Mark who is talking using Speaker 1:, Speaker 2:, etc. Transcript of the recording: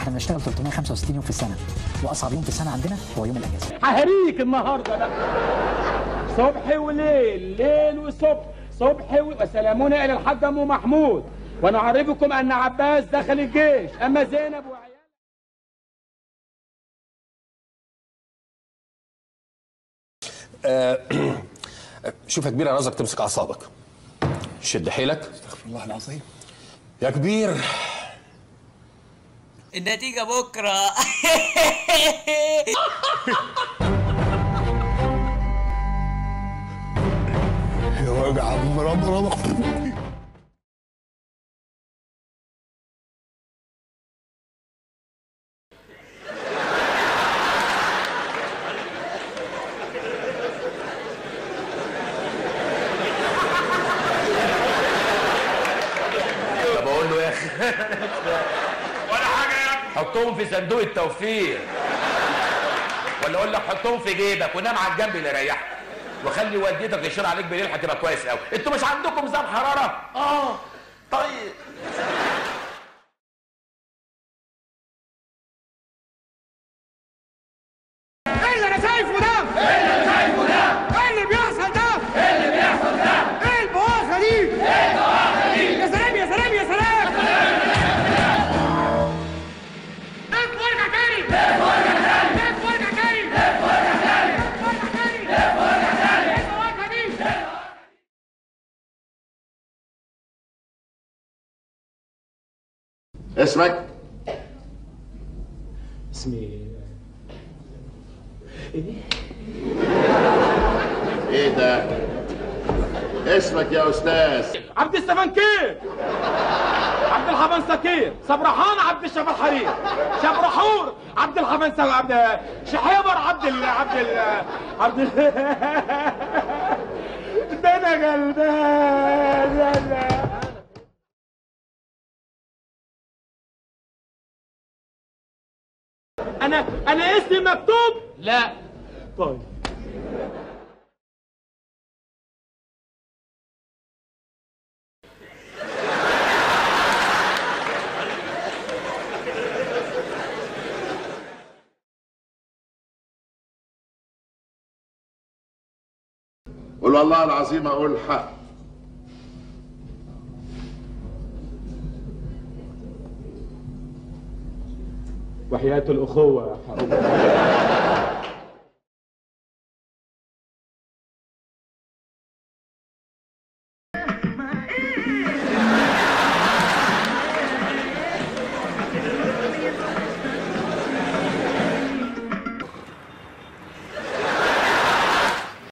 Speaker 1: احنا بنشتغل 365 يوم في السنة، واصعب يوم في السنة عندنا هو يوم الاجازة.
Speaker 2: ههريك النهارده بقى صبح وليل، ليل وصبح، صبح وسلامنا الى الحاج ام محمود، ونعرفكم ان عباس دخل الجيش، اما زينب وعيالها.
Speaker 3: شوف يا كبير، انا عاوزك تمسك اعصابك، شد حيلك.
Speaker 4: استغفر الله العظيم
Speaker 3: يا كبير.
Speaker 5: النتيجة بكرة.
Speaker 4: يا وجع مرمرمة.
Speaker 6: طب اقول له يا اخي ولا حاجة يا ابني، حطهم في صندوق التوفير، ولا اقول لك حطهم في جيبك ونام على الجنب اللي يريحك، وخلي والدتك تشير عليك بالليل هتبقى كويس قوي. انتوا مش عندكم نظام حرارة؟ اه طيب.
Speaker 2: ايه اللي انا شايفه ده؟ ايه اللي انا شايفه ده؟ ايه اللي بيحصل ده؟ ايه اللي بيحصل ده؟ ايه البواخه دي؟ ايه البواخه دي؟ يا سلام يا سلام يا سلام. لف وارجع تاني، لف وارجع تاني، لف وارجع تاني، لف وارجع تاني، لف وارجع تاني، لف وارجع تاني. ايه البواخه دي؟
Speaker 7: اسمك؟
Speaker 2: اسمي ايه؟
Speaker 7: ايه ده؟ اسمك يا استاذ؟
Speaker 2: عبد السفنكير، عبد الحفنسكير، صبرحان عبد الشفا الحرير، شبرحور عبد الحفنسا، عبد شحيبر، عبد ال عبد ال عبد ال ده انا غلبان. انا اسمي مكتوب؟ لا. طيب
Speaker 7: قول والله العظيم اقول الحق.
Speaker 2: وحياة الأخوة يا حبيبي.